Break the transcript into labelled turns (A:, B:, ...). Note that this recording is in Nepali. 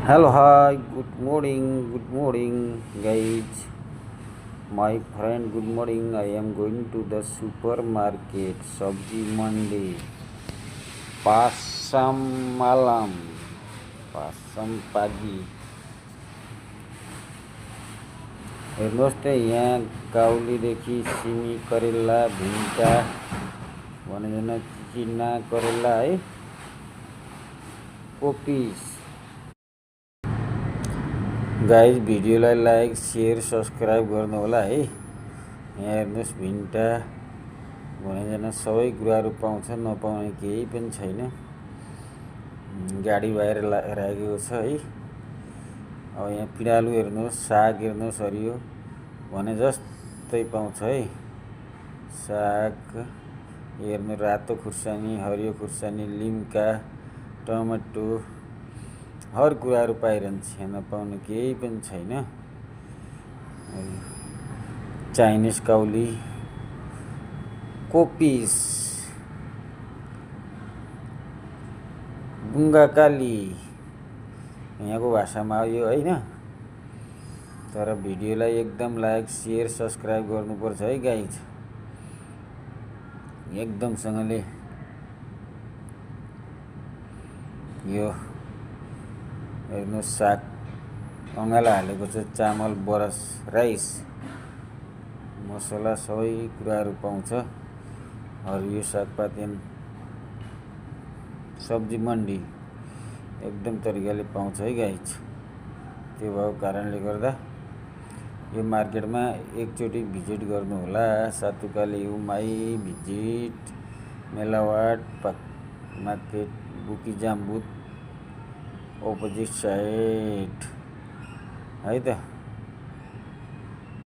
A: Hello, hi, good morning, guys. My friend, good morning. I am going to the supermarket, Sabji Mandi, Pasam malam, Pasam pagi. हेर्नुहोस् त यहाँ काउलीदेखि सिमी करेला भिन्टा भनेर चिना करेला है कोपिस गाइज भिडियोलाई लाइक शेयर सब्सक्राइब गर्नु होला है। यहाँ हेर्नुहोस् भिन्टा भनेर सबै कुराहरू पाउँछ, नपाउने केही पनि छैन। गाडी बाहिर राखेको छ है। अब यहाँ पिँडालु हेर्नुहोस्, साग हेर्नुहोस्, हरियो भने जस्तै पाउँछ है। साग हेर्नु, रातो खुर्सानी, हरियो खुर्सानी, लिम्का, टमाटो, हर कुराहरू पाइरहन्छ। यहाँ नपाउने केही पनि छैन। चाइनिज काउली, कोपिस, बुङ्गा काली यहाँको भाषामा आयो होइन। तर भिडियोलाई एकदम लाइक शेयर सब्सक्राइब गर्नुपर्छ है गाइज। एकदमसँगले यो हेर्नुहोस् साग अँगाला हालेको छ, चामल, बरस, राइस, मसला सबै कुराहरू पाउँछ। हरियो सागपात सब्जी मन्डी एकदम तरिकाले पाउँछ है गाइज। त्यो भएको कारणले गर्दा यो मार्केटमा एकचोटि भिजिट गर्नु होला। सातुकाले उमाई भिजिट मेलावाट मार्केट बुकी जाम्बुत अपोजिट साइड है त।